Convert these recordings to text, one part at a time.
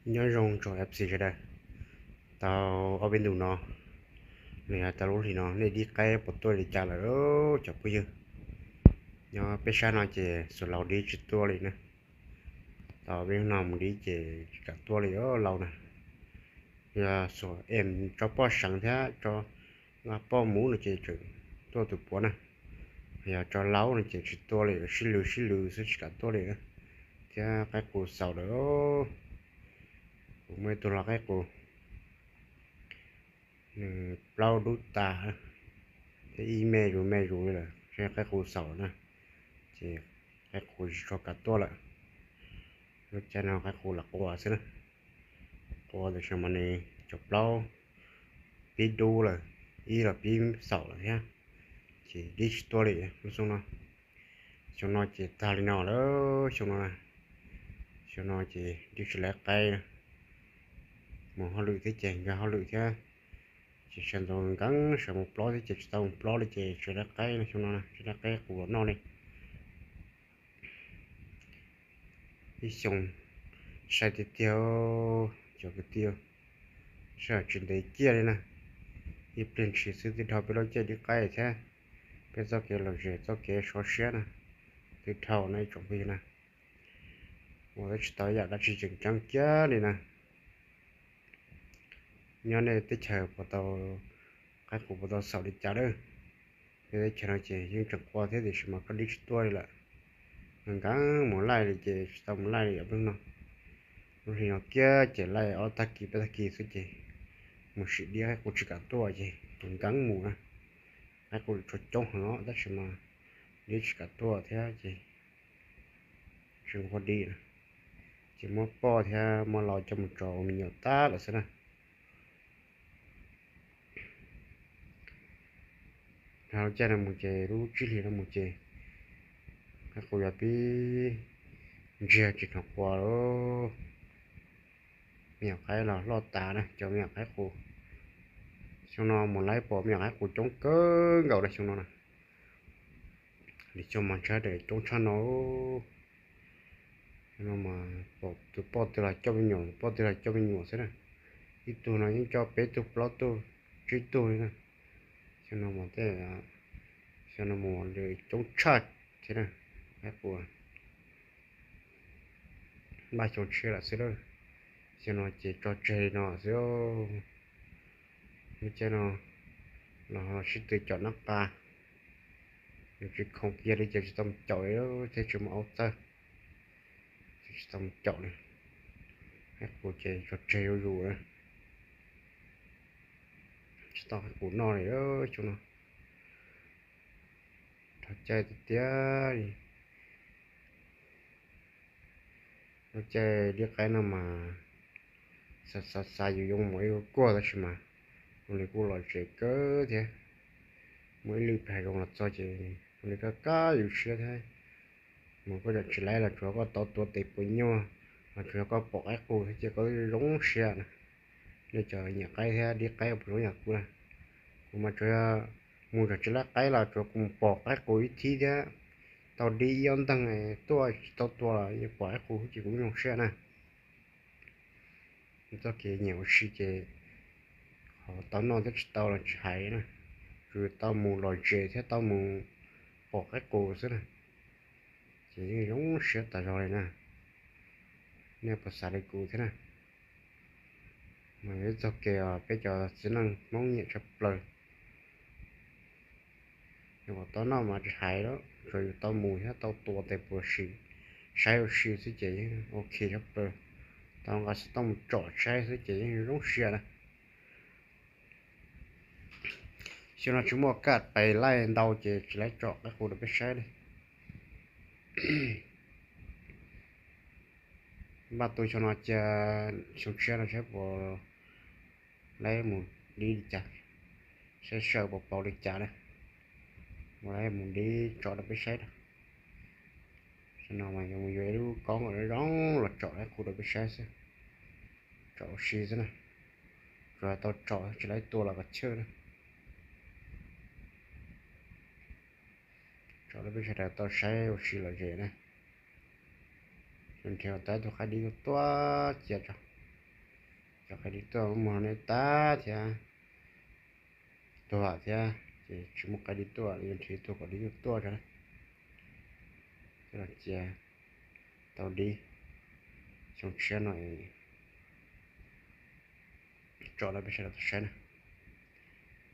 Nyob zoo tsoom F C sawv daws, tau ob peb ntus no, los yog tau lub hlis no nej dib qaib puas tuaj li cas lawm cov phooj ywg? Nyob peb sab no ces xuas laus dib tsis tuaj li na. Tau peb hnub no mus dib ces tsis kam tuaj li os laus na. Yog xuas em tso poj seev thiab tso poj muv no ces tseem tuaj tus puav na. Yog tso laub no ces tsis tuaj li, sib lws sib lws xwb tsis kam tuaj li na. Thiab qaib qus xaus lawm, kuv muaj ib tug lau qaib qus, nws plaub dub tas thiab ib me zus me zus li lawm, qaib qus xaus na. Ces qaib qus tsis tshua kam tuaj lawm. Lub caij no qaib qus lam qua xwb na, qua tiam sis mas nws cov plaub pib dub lawm, ib los pib xaus lawm thiab, ces dib tsis tuaj li lub xyoo no. Xyoo no ces tag li no lawm xyoo no. Xyoo no ces dib tsis laiv qaib, mus hauj lwm thiab ces nkag hauj lwm thiab, ces sawv ntxov nkees sawv mus plob thiab ces tsis tau mus plob li ces tsis laiv qaib no xyoo no, tsis laiv qaib qus los noj li. Ib xyoo sai tiag tiag, cov kwv tij, sij hawm tsis ntev kiag li na. Ib pliag ntshis xwb twb dhau peb lub caij dib qaib thiab peb txoj kev lom zem txoj kev sov siab na, twb dhau na ib tsoom phooj ywg na. Ua tsis tau yam dab tsi tseem ceeb kiag li na. Nyob nej teb chaws puas tau, qaib qus puas tau xaus li cas lawm? Peb teb chaws no ces yeej tseem qua thiab tiam sis mas koj dib tsis tuaj li lawm. Nkees mus laij li ces tsis tau mus laij li os peb no. Lub hli no kiag ces laij ob tag kis peb tag kis xwb ces mus sim dib qaib qus tsis kam tuaj ces nkees mus na. Qaib qus tsuas coob heev os tab sis mas dib tsis kam tuaj thiab ces tsis nqua dib na, ces muab poj thiab muab lau coj mus tso ua me nyuam tag lawm xwb na. Dhau lub caij no mus ces lub tsib hlis no mus ces qaib qus yog pib ntsiag tsis hnov qua lawm. Me nyuam qaib los loj tas na, cov me nyuam qaib qus. Xyoo no mus laib pom me nyuam qaib qus coob kawg nkaus na xyoo no na. Lwm xyoo mas ntshe coob tshaj no. Xyoo no mas pom tus poj twg los coj me nyuam, poj twg los coj me nyuam xwb na. Ib tug no yeej coj peb tug plaub tug tsib tug li na. Xyoo no mas tej, xyoo no mus coob tshaj thiab na. Qaib qus npaj xyoo tshiab lawm xwb lawm. Xyoo no ces tso tseg li no xwb. Lub caij no los sib tw caum nab qa, nws tsis khoom kiag li ces tsis tau mus caum li thiab tsis muaj aub txawj, ces tsis tau mus caum li. Qaib qus ces tso tseg zuj zus na, tsis tau qaib qus noj li xyoo no. Dhau caij tiag tiag li. Lub caij dib qaib no mas xav xav xav yuav yuav mus ib lub kuaj tab sis mas ua li kuj lom zem kawg thiab. Muaj ib lwm plag zoo los txog ces ua li kab kab yus siab thiab. Mus koj tseem tsis laib los tsuas yog koj tau tua tes puas nyuaj, los tsuas yog koj pom qaib qus thiab ces koj zoo siab na. Nej cov nyiam qaib thiab dib qaib puas zoo yam kuv na? Kuv mas tsuas yog mus tseem tsis laib qaib los tsuas kuv mus pom qaib qus ib thib thiab tau dib ib ob nteeg tuaj tsis tau tua los yeej pom qaib qus ces kuv zoo siab na. Txoj kev nyiam ua si ces qhov tau noj thiab tsis tau los tsis hais na, tsuas tau mus lom zem thiab tau mus pom qaib qus xwb na, ces yeej zoo siab tas zog li na. Nej puas xav li kuv thiab na? Mas yog ib txoj kev uas peb cov txiv neej Hmoob nyiam tshaj plaws. Yus tau noj mas tsis hais lawm, tsuas yus tau mus thiab tau tua tes puas si, saib ua si xwb ces yeej ok tshaj plaws. Tau nqa xov tooj mus tsom saib xwb ces yeej zoo siab na. Xyoo no tsis muaj kaj pes laij ntau ces tsis laib tsom qaib qus rau peb saib li. Npaj tu xyoo no cia xyoo tshiab no saib puas laib mus dib li cas, saib sawm puas paus li cas na, puas laib mus dib tsom rau peb saib na. Xyoo no mas yuav mus yuav ib lub koob zoo los tsom qaib qus rau peb saib xwb, tsom ua si xwb na. Tsuas tau tsom tsis laib tua los kov chawj na. Tsom rau peb sawv daws tau saib ua si lom zem na. Nrhiav tau ib tug qaib dib tuaj cia tso. Cov qaib dib tuaj muag nej tag thiab, tuag thiab ces tsis muaj qaib dib tuaj, yuav nrhiav ib tug kom dib tuaj tuaj tso na. Coj los cia tau dib xyoo tshiab no tso rau peb sawv daws tau saib na.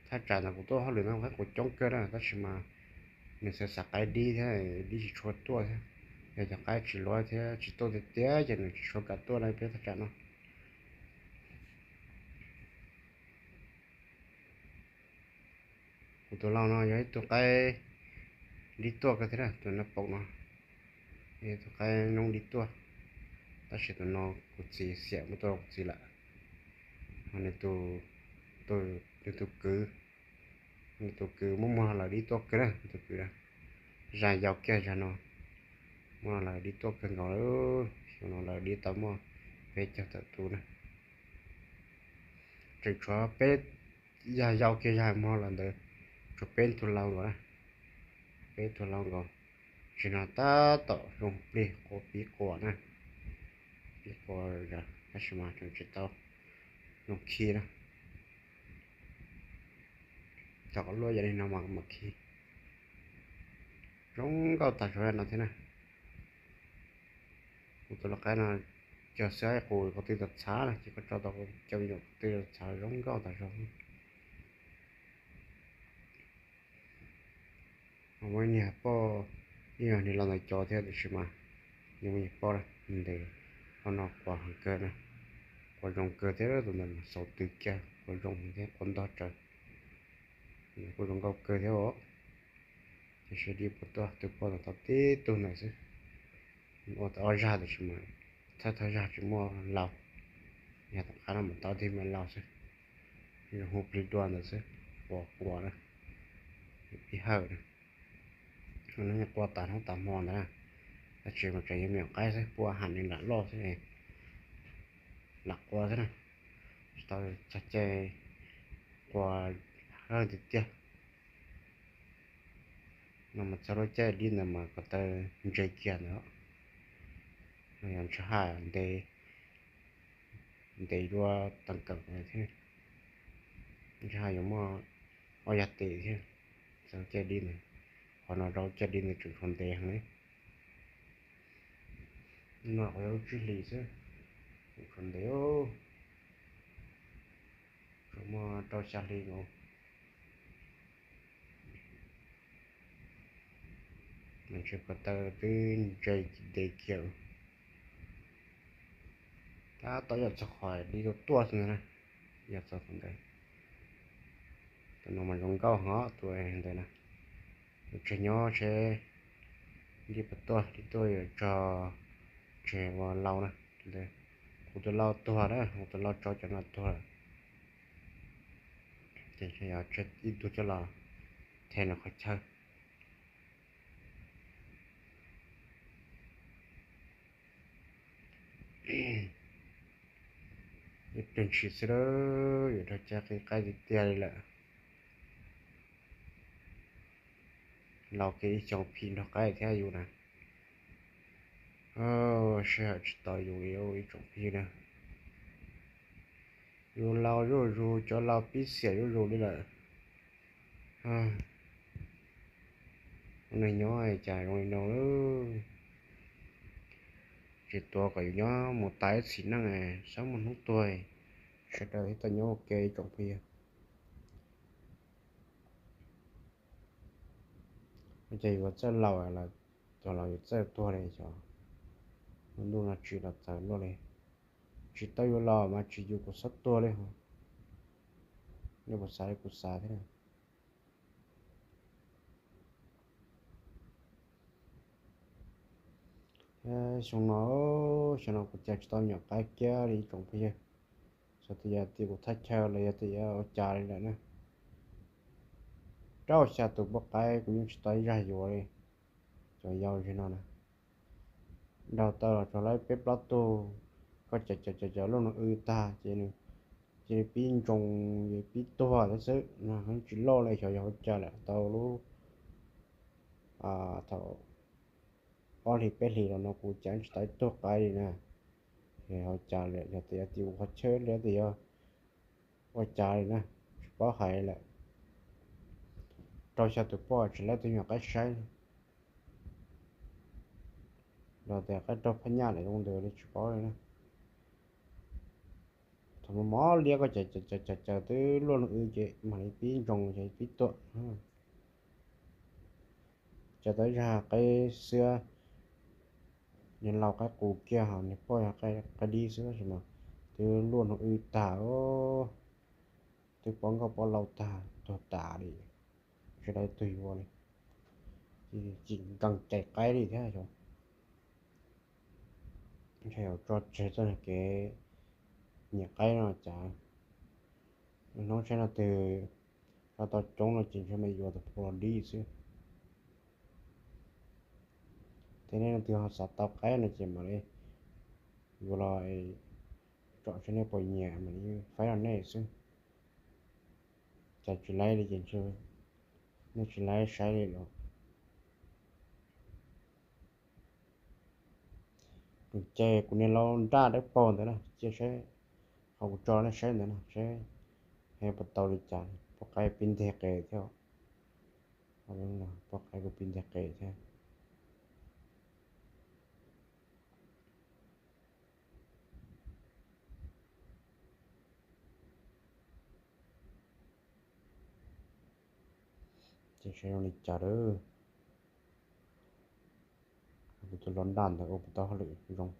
Thaj tsam ntawd kuv tuaj hauj lwm no qaib quav coob kawg na, tab sis mas nws xav xav qaib dib thiab, dib tsis tshua tuaj thiab. Yog cov qaib tsis luav thiab tsis tuaj tiag tiag ces nws tsis tshua kam tuaj na peb thaj tsam no. Kuv tus lau no yog ib tug qaib dib tuaj kawg thiab na, tus no paum no yog ib tug qaib noob dib tuaj, tab sis tus no kuv txiv xiam muab tuaj rau kuv txiv lawm. Ho nws tus, nws tus kwv, nws tus kwv muab muag lawv dib tuaj kawg na, nws tus kwv zaj yau kiag zaj no muab lawv dib tuaj kawg nkaus lawm. Xyoo no lawv dib tau muaj peb caug tawm tus na. Tseem tshuav peb, yog yau kiag zaj muag lawm ntawd, tshuav peb tug lau nkaus na, peb tug lau nkaus. Tsis no tab tom zoo plig quas pib quas na, pib quas tab sis mas tseem tsis tau zoo khi na. Thaum luaj yam li no mas mam khi. Zoo nkauj tag zog no thiab na. Kuv tus lau qaib no cog xwb qus ko tw tau txhav na, ces koj tso tau cov me nyuam ko tw tau txhav zoo nkauj tag zog. Muaj ib niag poj, ib niag los ntawd cov thiab tiam sis mas yog muaj niag poj na, nws ntawd poj no quas heev kawg na, quas zoo kawg thiab tus ntawd mas xaus twg kiag quas zoo thiab quas ntog tsawv. Kuj zoo nkauj kawg thiab os. Tiam sis dib puas tuaj, tus poj ntawd tau tib tug ntawd xwb. Ua tau ob zaj tiam sis mas thawj thawj zaj tsis muaj lau. Yog tom qab no mas tau ib tug me lau xwb, zoo hu plig dua ntawd xwb, quas quas na, pib hawm na. Hnub no yeej qua tas hnub tas hmo ntawd na, tab sis mas tseem yog me nyuam qaib xwb, pua ham li lam loj xwb, lam qua xwb na, tsis tau txog caij qua hawj tiag tiag. No mas txog lub caij dib ntawd mas ko taw ntse kiag ntawd, yog ntshe haj ntev, ntev dua teem kawm thiab, ntshe haj yuav muaj ob yas tes thiab. Txog caij dib ntawd, qhov no rau caij dib ntawd tseem tshuav ntev heev li. No qhov yog lub tsib hlis xwb, tseem tshuav ntev, tsuas muaj rau xya hli nkaus. Ntshe ko taw twb ntse ntev kiag. Tab tom yog txog qhov dib tuaj tuaj xwb ntag na, yog txog qhov ntawd. Tus no mas zoo nkauj heev tus ntawd na. Tus tseg nyob seb dib puas tuaj, dib tuaj yuav tso tseg ua lau na. Kuv tus lau tuag na, kuv tus lau tso cov no tuag lawm. Ces yog tseg ib tug coj los them nws qhov chaw. Ib pliag ntshis xwb lawm, yuav rau caj qi qaib tiag tiag li lawm. Laus kiag ib xyoos phim nrog qaib thiab yus na. Sij hawm tsis tau yus li ib tsoom phooj ywg na. Yus laus zuj zus, cov laus pib xiam zuj zus li lawm. Ua neeg nyob cas zoo li no lawm. Tsis tuav kom yus nyob mus tas ib txhis neej, sab muaj hnub tuag, sawv daws thiaj tau nyob ua ke ib tsoom phooj ywg. Ua cas yus txawj laus lawm, txog los yus txawj tuag li xyov. Lub ntuj no tsim los txawv luaj li. Tsis tau yus los mas tsis yus kuv xob tuag li os. Nej puas xav li kuv xav thiab? Xyoo no, xyoo no kuv cas tsis tau nyuam qaib kiag li ib tsoom phooj ywg. Xyov tias yog tias kuv thaj chaw los yog tias ua cas li lawm na. Rau xya tus poj qaib kuv yeej tsis tau ib zaj yuav li. Cov yau zig no na, nrog tau los txog lawm peb plaub tug, koj cov cov cov cov loj no w tag ces nws cia li pib ntsoos, pib tuag thiab xwb no, tsis loj li xyov yog ua cas lawm. Tau lub, thaum ob hlis peb hlis los no kuv cas tsis tau ib tug qaib li na. Ces ho cas li, yog tias yog tim ua qhov chaw li, yog tias yog ua cas li na, tsis paub hais lawm. Rau xya tus poj tsis laib tus nyuam qaib saib, los tias qaib raug phab nyaj lawm zoo ntawd li tsis paub li na. Thaum no mos liab koj caws caws caws twb luaj nws wb ces mam li pib ntsoos ces pib tuam. Caws tau ib zag qaib xwb, niag laus qaib qus kiag ho niag poj yog qaib dib xwb tab sis mas twb luaj nws wb tag, twb poob nkauj poob laus tag tuag tas li, tsis dai tug yuav li. Tsis nkees cai qaib li thiab. Ntshai yuav tso tseg txoj kev nyiam qaib no cas, hnub saib no twg tso tau coob no ces ntshe mam yuav tus pua los dib xwb. Thiab nej leej twg ho xav tau qaib no ces mam li yuav los tsom saib nej puas nyiam mam li faib rau nej xwb. Cas tsis laib li ces nej tsis laib saib li los. Ces kuv niag lau nraj dawb paug ntawd na, cia saib, qhov kuv tso nej saib ntawd na, saib puas tau li cas, poj qaib pib nteg qes thiab. Poj qaib kuv pib nteg qes thiab. Ces saib zoo li cas lawm. Kuv tus lau nraj ntawd ua puas tau hauj lwm zoo.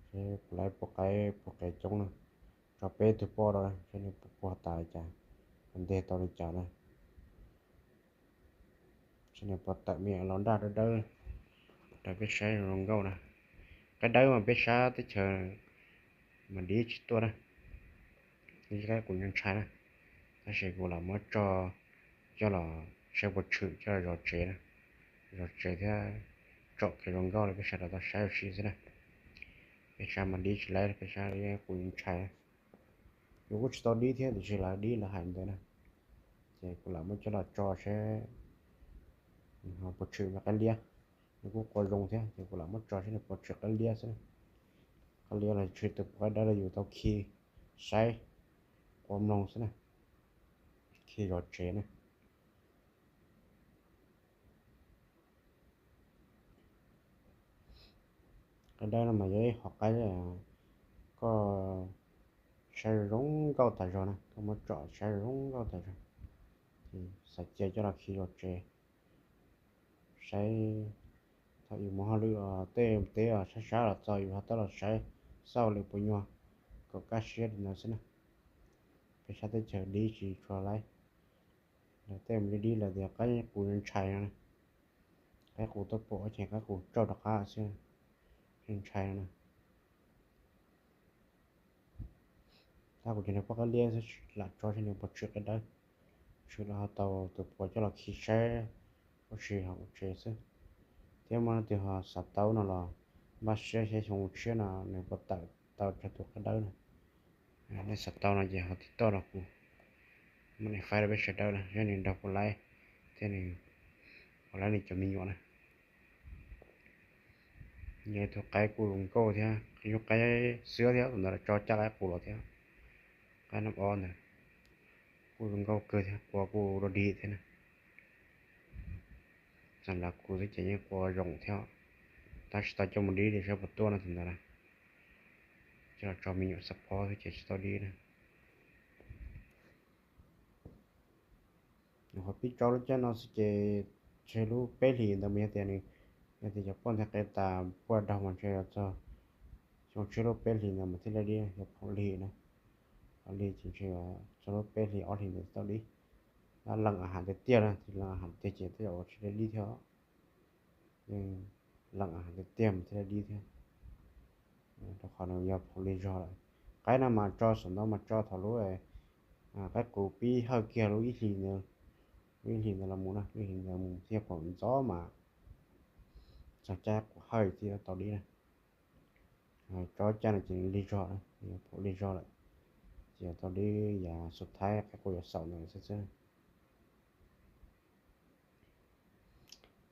Seb kuv laib poj qaib puas qes coob na. Tso peb tug poj rau seb nws puas puag tas li cas, puas nteg tau li cas na. Seb nws puas tawm me lau nraj dawb dawb rau peb saib zoo nkauj na. Qaib dawb mas peb sab teb chaws mas dib tsis tuaj na. Ib qaib qus ntshai ntshai na, tab sis kuv lam muab tso coj los saib puas tshwm coj los zov tsev na. Zov tsev thiab tsom kev zoo nkauj rau peb sawv daws tau saib ua si xwb na. Peb sab mas dib tsis laib, peb sab qus ntshai. Yus kuj tsis tau dib thiab tiam sis lawv dib lawv hais ntawd na. Ces kuv lam muab coj los tso seb puas tshwm me qaib liab. Nws kuj qua zoo thiab ces kuv lam muab tso seb nws puas tshwm qaib liab xwb na. Qaib liab los tshwm tus poj qaib dawb los yus tau khi saib qua mloog xwb na, khi zov tsev na. Qaib dawb no mas yog ib qho qaib koj saib zoo nkauj tas zog na, koj muab tsom saib zoo nkauj tas zog. Xav cia coj los khi zov tsev, saib thaum yus mus hauj lwm tej teb sab sab los txog yus ho tau los saib xauj lwm puas nyuag kom kaj siab li ntawd xwb na. Peb sab teb chaws dib tsis tshua laib, lawv tej mus li dib lawm tias qaib qus ntshai no, qaib qus tuaj pom ces qaib qus tsauj rov qab xwb, ntshai no na. Tab kuv cov niag poj qaib liab lam tso seb nws puas tshwm qaib dawb, tshwm los ho tau tus puas coj los khi saib ua si hauv tsev xwb. Thiab muaj leej twg ho xav tau no los npaj siab seb xyoo tshiab no nws puas tawm tau tsawg tus qaib dawb na. Nej xav tau no ces ho tiv toj rau kuv, mam li faib rau peb sawv daws na, yog nws nrog kuv laib thiab nws puas laib nws cov me nyuam na. Yog tus qaib kuj zoo nkauj thiab, yog qaib xwb thiab, tus ntawd tso caj qaib qus los thiab. Qaib nab ob ntawd kuj zoo nkauj kawg thiab, qua kuj dog dig thiab na. Txawm lam kuv xwb ces yeej qua zoo thiab, tab sis tau coj mus dib li saib puas tuaj no tus ntawd na. Coj los tso me nyuam xab phob xwb ces tsis tau dib na. Nyuam qhuav pib tso lub caij no xwb ces ntshe lub peb hlis ntawd mas yog tias nws, yog tias cov poj ntxoog qe tas puag daug mas ntshe yuav txog xyoo tshiab lub peb hlis ntawd mas thiaj li dib, yog phaum lig na. Phaum lig ces ntshe yuav txog lub peb hlis ob hlis ntawd tau dib. Tab lees a has tiag tiag na, lees a has tiag ces tej zaum tsis li dib thiab. Yeej lees a has tiag tiag mas thiaj li dib thiab, rau qhov nws yog phaum lig zog lawm. Qaib no mas tso saum ntoo mas tso thaum lub qaib qus pib hawj kiag lub ib hlis ntawd, lub ib hlis ntawd los mus na, lub ib hlis ntawd mus thiaj phaum ntxov mas txog caij qus hawj thiaj tau dib na. Tso caij no ces lig zog na, phaum lig zog lawm, ces tau dib yav xub thaib qaib qus yuav xaum ntawd xwb xwb.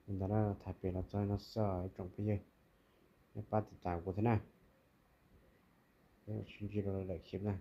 Li ntawd na, tham pem los txog no xwb ib tsoom phooj ywg, nej pab tiv tas kuv thiab na. Sib ntsib rau lwm daim clip na.